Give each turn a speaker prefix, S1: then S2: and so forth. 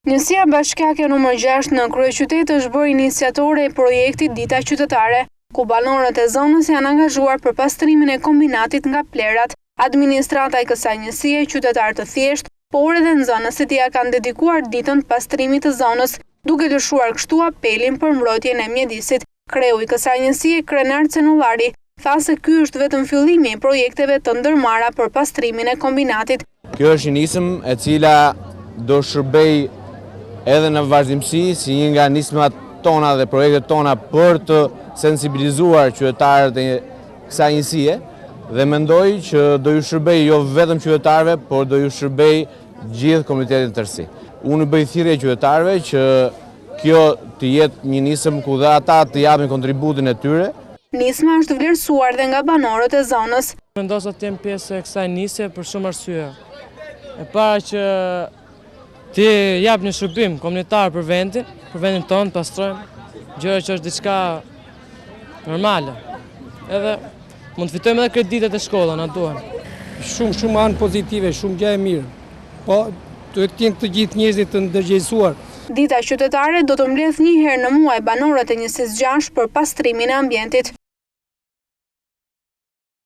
S1: Njësia Bashkiake numër 6 në kryeqytet është bërë iniciatore e projektit Dita Qytetare, ku banorët e zonës janë angazhuar për pastrimin e kombinatit nga plehrat. Administrata e kësaj njësie, qytetarë të thjeshtë, por edhe nxënësit ia kanë dedikuar ditën pastrimit të zonës, duke lëshuar kështu apelin për mbrojtjen e mjedisit. Kreu i kësaj njësie, Krenar Cenollari, tha se ky është vetëm fillimi i projekteve të ndërmarra për pastrimin e kombinatit.
S2: Kjo është një nismë e cila do shërbejë edhe në vazhdimësi si një nga nismat tona dhe projektet tona për të sensibilizuar qytetarët e kësaj njësie dhe mendoj që do ju shërbejë jo vetëm qytetarëve, por do ju shërbejë gjithë komunitetit në tërësi. Unë bëj thirrje qytetarëve që kjo të jetë një nismë ku dhe ata të japin kontributin e tyre.
S1: Nisma është vlerësuar dhe nga banorët e zonës.
S3: Vendosa të jem pjesë e kësaj nisje për shumë arsye. E para që të jap një shërbim komunitar për vendin, për vendin tonë, pastrojmë, gjëra që është diçka normale. Edhe mund të fitojmë edhe kreditet e shkolla, na duhen.
S4: Shumë, shumë anë pozitive, shumë gjë e mirë. Po, duhet të jenë të gjithë njerëzit të ndërgjegjësuar.
S1: Dita qytetare do të mbledhë një herë në muaj banorët e njësisë 6 për pastrimin e ambientit.